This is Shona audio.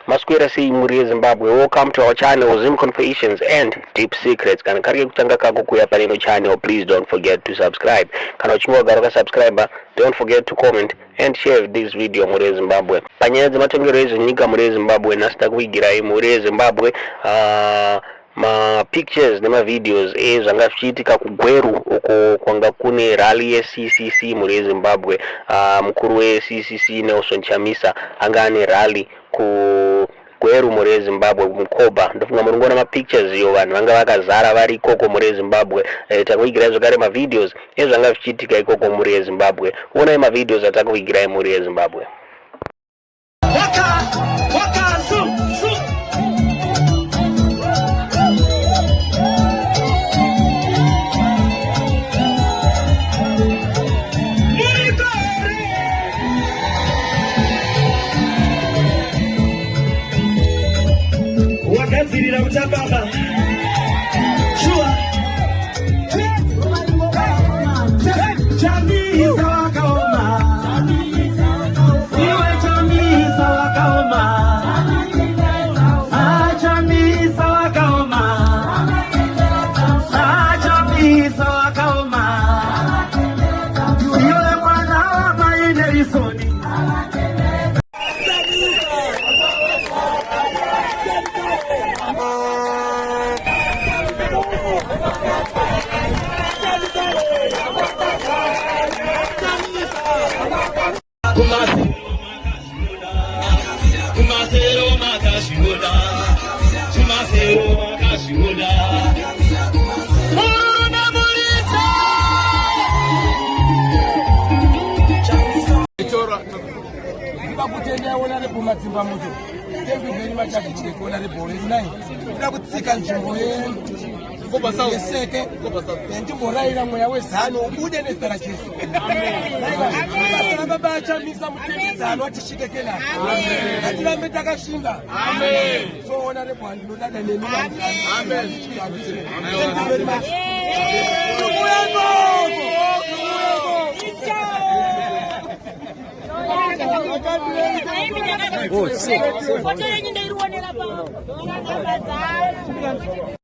Maswera sei mhuri yeZimbabwe, welcome to our channel Zim Confessions and Deep Secrets. Kana kari kekutanga kako kuuya paneno channel, please don't forget to subscribe. Kana uchinge wagara wakasubscribe, don't forget to comment and share this video mhuri yeZimbabwe. Panyaya dzematongero ezvenyika mhuri yeZimbabwe, nhasi takuvigirai mhuri yeZimbabwe mapictures nemavideos ezvanga zvichiitika kuGweru uko kwanga kune rally yeCCC mhuri yeZimbabwe. Mukuru weCCC Nelson Chamisa anga ane rally kuGweru mhuri yeZimbabwe, kuMkoba. Ndofunga muri kuona mapictures iyo, vanhu vanga vakazara vari ikoko mhuri yeZimbabwe. Takuvigirai zvakare mavideos ezvanga zvichiitika ikoko mhuri yeZimbabwe. Onai mavideos atakuvigirai mhuri yeZimbabwe. Waka, waka, su, su. Muriko here? Wagadzirira kutambamba? Shuwa. Chamisa wakaoma. Iwe Chamisa wakaoma. Ah, Chamisa wakaoma. Ah, Chamisa wakaoma. Iwe mwana wamai Nelson. Kumasero makazviona, kumasero makazviona. Muruna muridza. Ndinoda kutenda Honorable Matsimba Muto. Thank you very much, Advocate Honorable. It's nine. Ndinoda kutsika nzvimbo yeSeke, ndimborayira mweya wezano ubude nezita raJesu. Basa rababa achamisa mutevedzano atisvike Kenani. Ngatirambe takashinga. So Honorable, handinodada nemi. Thank you very much. Tumuye gogo! Tumuye gogo! Foto yenyu ndoirionera pa.